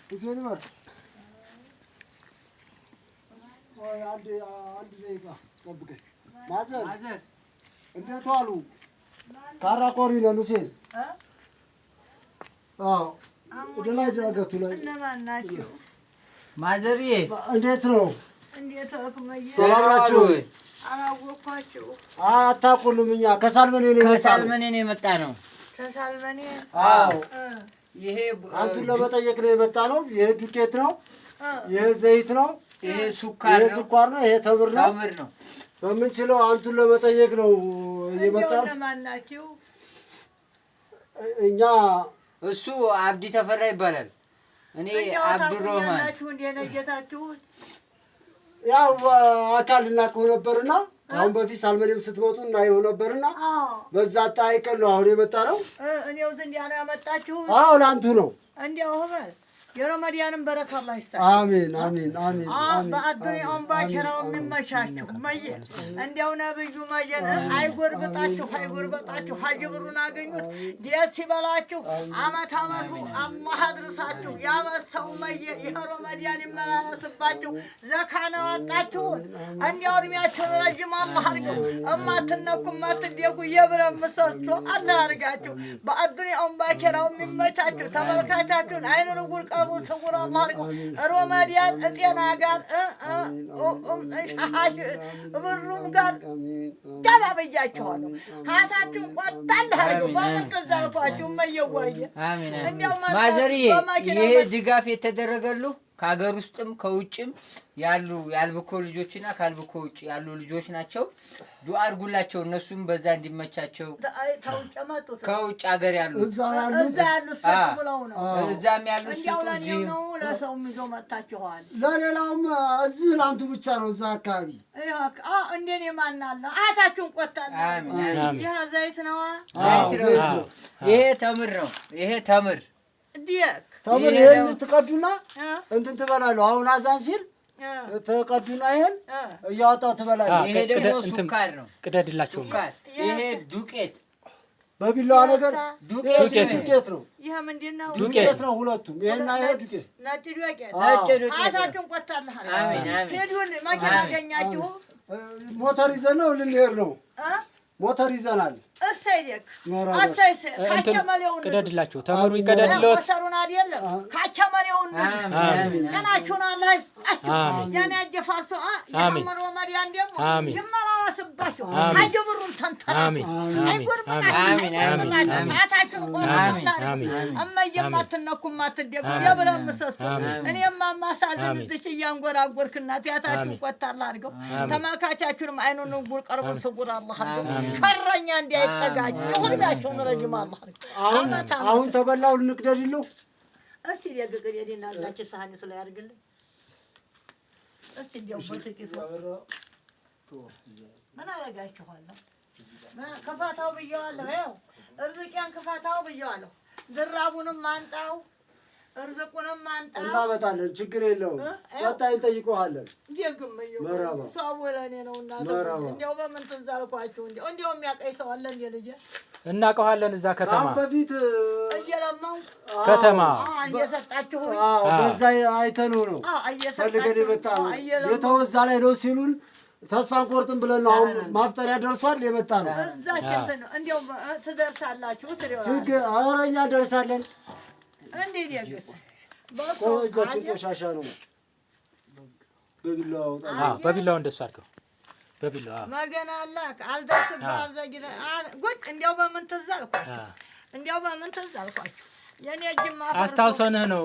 ሁሴን በር ቆይ አንድ አንድ ደቂቃ ጠብቀኝ። ማዘር እንዴት ዋሉ? ካራቆሪ ነን ሁሴን። አዎ ወደ ላይ ዳገቱ ላይ። እነማን ናቸው? ማዘርዬ። እንዴት ነው? እንዴት ወክመየ? ሰላም ናችሁ? አላወኳችሁ። አታውቁንም። እኛ ከሳልመኔ ነው የመጣነው። ከሳልመኔ ነው የመጣ ነው። ከሳልመኔ? አዎ። ይሄ አንቱን ለመጠየቅ ነው የመጣ ነው። ይሄ ዱቄት ነው። ይሄ ዘይት ነው። ይሄ ሱካር ይሄ ነው። ስኳር ነው። ይሄ ተምር ነው። ተምር ነው። በምንችለው አንቱን ለመጠየቅ ነው የመጣ እንዲያው ነው። እነማን ናችሁ? እኛ እሱ አብዲ ተፈራ ይባላል። እኔ እንዲያው አብዱሮህማን። ታውቁኛላችሁ? እንዴት ነው ጌታችሁ? ያው አካል እናውቀው ነበርና አሁን በፊት ሳልመኔም ስትመጡ እናየው ነበርና በዛ አጠያይቀን ነው አሁን የመጣ ነው። እኔው ዘንድ ነው ያመጣችሁ? አዎ ለአንቱ ነው። እንዲያው ህበል የረመዳንን በረካ አላህ ይስጣችሁ። አሜን አሜን አሜን አሜን። በአዱንያውም ባኬራው የሚመቻችሁ መየ እንዲያው ነብዩ መየን አይጎርብጣችሁ አይጎርብጣችሁ። ሀጂ ብሩን አገኙት ደስ ይበላችሁ። አመት አመቱ አላህ አድርሳችሁ። የአመት ሰው መየ ይህ ረመዳን ይመላለስባችሁ። ዘካ ነው ያወጣችሁት። እንዲያው እድሜያችሁን ረዥም አላህ አድርገው። እማትነኩ እማትደጉ የብረት ምሰሶ አላህ አድርጋችሁ። በአዱንያውም ባኬራው የሚመቻችሁ ተመልካቻችሁን አይኑን እውር ቀልቡን ስውር አላህ አድርገው። ሮመዳን ጤና ጋር ብሩም ጋር ገባ ብያችኋለሁ። ሀያታችሁን ቆጣል አድርገው። በምን ትዝ አልኳችሁ እመየዋየ። አሜን አሜን። እንዲያው ማዘርዬ በመኪና ይሄ ድጋፍ የተደረገሉ ከሀገር ውስጥም ከውጭም ያሉ የአልብኮ ልጆችና ከአልብኮ ውጭ ያሉ ልጆች ናቸው። ዱአ አድርጉላቸው እነሱም በዛ እንዲመቻቸው። ተውጭ መጡት? ከውጭ ሀገር ያሉት። እዛ ያሉት። እዛ ያሉት ስጡ ብለው ነው። እዛም ያሉት እንዲያው ስጡ፣ ለእኔው እዚህም ነው ለሰውም ይዞ መጥታችኋል? ለሌላውም እዚህ ለአንቱ ብቻ ነው እዛ አካባቢ። እንደኔ ማን አለ? አያታችሁን ቆጣል። አሜን አሜን። ይህ ዘይት ነዋ። ዘይት ነው። ዘይት ነው። ይሄ ተምር ነው። ይሄ ተምር። ዲክ ተምር። ይሄ ይሄን ነው። ትቀዱና እንትን ትበላለሁ። አሁን አዛን ሲል ተቀዱና ይሄን እያወጣው ትበላለህ። ይሄ ደግሞ እንትን ሱካር ነው። ቅደድላቸው። ሱካር። ይሄ ዱቄት። በቢላዋ ነገር። ዱቄት። ይሄ ዱቄት ነው። ይህ ምንድን ነው? ዱቄት ነው ሁለቱም። ይሄና ይሄ ዱቄት። ነጭ ዱቄት። ነጭ ዱቄት ነው። አያታችሁን ቆጣልህ። አሜን አሜን። ሂዱልኝ። መኪና አገኛችሁ? ሞተር ይዘን ነው ልንሄድ ነው። እ? ሞተር ይዘናል። እሰይ ደግ መራባ። እሰይ እሰይ። እንትን ካቸመሌውን ቅደድላቸው፣ ተምሩ ይቀደድልዎት። ሞተሩን አይደለም ካቸመሌውን። አሜን። ጤናችሁን አላህ ይስጣችሁ። አሜን። የኔ አጀፋርሶ አሜን። የሐመር ወመዲያን ደግሞ አሜን። ይመላለስባችሁ። አሜን። ሀጅ ብሩን ተንተራሱ። አሜን አሜን። አይጎርብጣችሁ። አሜን፣ አሜን፣ አይጎርብጣችሁ። አያታችሁን አሜን ቆጣ አሜን። እመዬ የማትነኩ የማትደጉ አሜን። የብረት ምሰሶ። አሜን። እኔማ ማሳዝን አሜን። እዚሽ እያንጎራጎርክ እናቴ አያታችሁን አሜን። ቆጣላ አድርገው። አሜን። ተመልካቻችሁንም አይኑን እውር ቀርቡን ስውር አላህ አድርገው። አሜን። ሸረኛ እንዳይጠጋችሁ እድሜያቸውን ረጅም አላህ አድርገው። አሁን አመት አመት። አሁን ተበላው ልንቅደድልሁ። እስቲ ደግቅር የኔና እዛች ሳህኒቱ ላይ አድርግልኝ። እስቲ እንዲያው በጥቂቱ ምን አደርጋችኋለሁ? ክፈተው ብየዋለሁ። ይኸው እርዝቄን ክፈተው ብየዋለሁ። ድራቡንም አንጣው፣ እርዝቁንም አንጣው። እናመጣለን። ችግር የለውም። ቀጣይ እንጠይቀዋለን። ደግም መራባ። ሰው ለእኔ ነው እናቴ። መራባ። እንዲያው በምን ትዝ አልኳችሁ? እንዲያው እንዲያው የሚያውቀኝ ሰው አለ እንደ ልጄ? እናውቀዋለን እዛ ከተማ። ከአሁን በፊት እየለመንኩ ከተማ። እየሰጣችሁኝ። አዎ፣ በዛ አይተነው ነው ፈልገን የመጣ ነው። እየለመንኩ የተወዛ ላይ ነው ሲሉን ተስፋ አንቆርጥም ብለን ነው። አሁን ማፍጠሪያ ደርሷል የመጣ ነው። እዛች እንትን ነው እንዲያው ትደርሳላችሁ ትደርሳላችሁ። ችግር ኧረ እኛ ደርሳለን። እንዴት ደግስ በእሱ እጃችን ቆሻሻ ነው። በቢላዋ አውጣ። አዎ፣ በቢላው እንደሱ አድርገው በቢላው አዎ። መገና አላክ አልደርስብህ አልዘግይህ ጉድ እንዲያው በምን ትዝ አልኳችሁ? እንዲያው በምን ትዝ አልኳችሁ? የኔ እጅማ ፈርሶ አስታውሰንህ ነው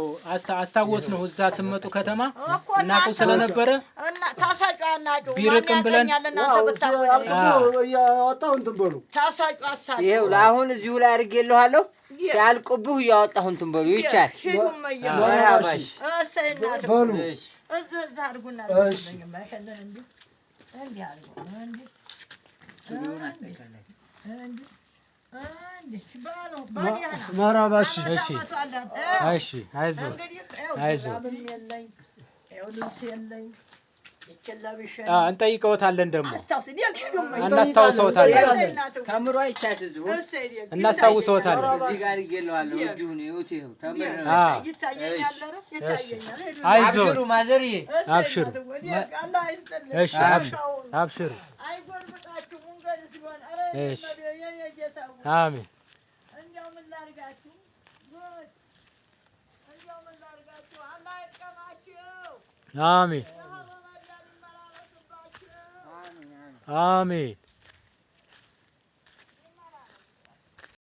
አስታወስንህ እዛ ስመጡ ከተማ እኮ እናውቀው እናንተ ስለነበረ እና ታሳጩ አናጩ ቢርቅም ማን ብለን ያቀኛል? እናንተ ያው ብታወቁ አልቅቦ እያወጣው እንትን በሉ። ታሳጩ አሳጩ። ይኸው ለአሁን እዚሁ ላይ አድርጌልሃለሁ። ሲያልቅብህ እያወጣሁ እንትን በሉ ይቻል። ሂዱ እመዬ። መርሃባሽ። እሰይ እናት። በሉ። እሺ። እዚህ እዛ አድርጉና እሺ። ልኝማ ይሄንን እንዲህ እንዲህ አድርጉ እንዲህ እንዲህ እንዲህ በሉ በደህና። መራባሽ። አመት እሺ። አመቱ አለ። እሺ አይዞህ። እንግዲህ ይኸው አይዞህ። ጅራብም የለኝ ይኸው ልብስ የለኝ። ይችን ለብሼ እንጠይቀውታለን ደግሞ። አስታውስ እናስታውሰውታለን። ተምሮ አይቻት እዚሁ እናስታውሰውታለን። እዚህ ጋር አድርጌለዋለሁ። እጁን ይኸውት፣ ይኸው ተምር ነው። ይታየኛል፣ ኧረ ይታየኛል። አይዞት። አብሽሩ ማዘርዬ። አብሽሩ። አላህ ይስጥልኝ። እሺ፣ አብሽሩ፣ አብሽሩ። አይጎርብጣችሁ መንገድ ሲሆን ኧረ እሺ። የኔ ጌታ። አሚን። እንዲያው ምን ላድርጋችሁ? ጉድ! እንዲያው ምን ላድርጋችሁ? አላህ ይጥቀማችሁ። አሚን። ረመዳን ይመላለስባችሁ። አሚን።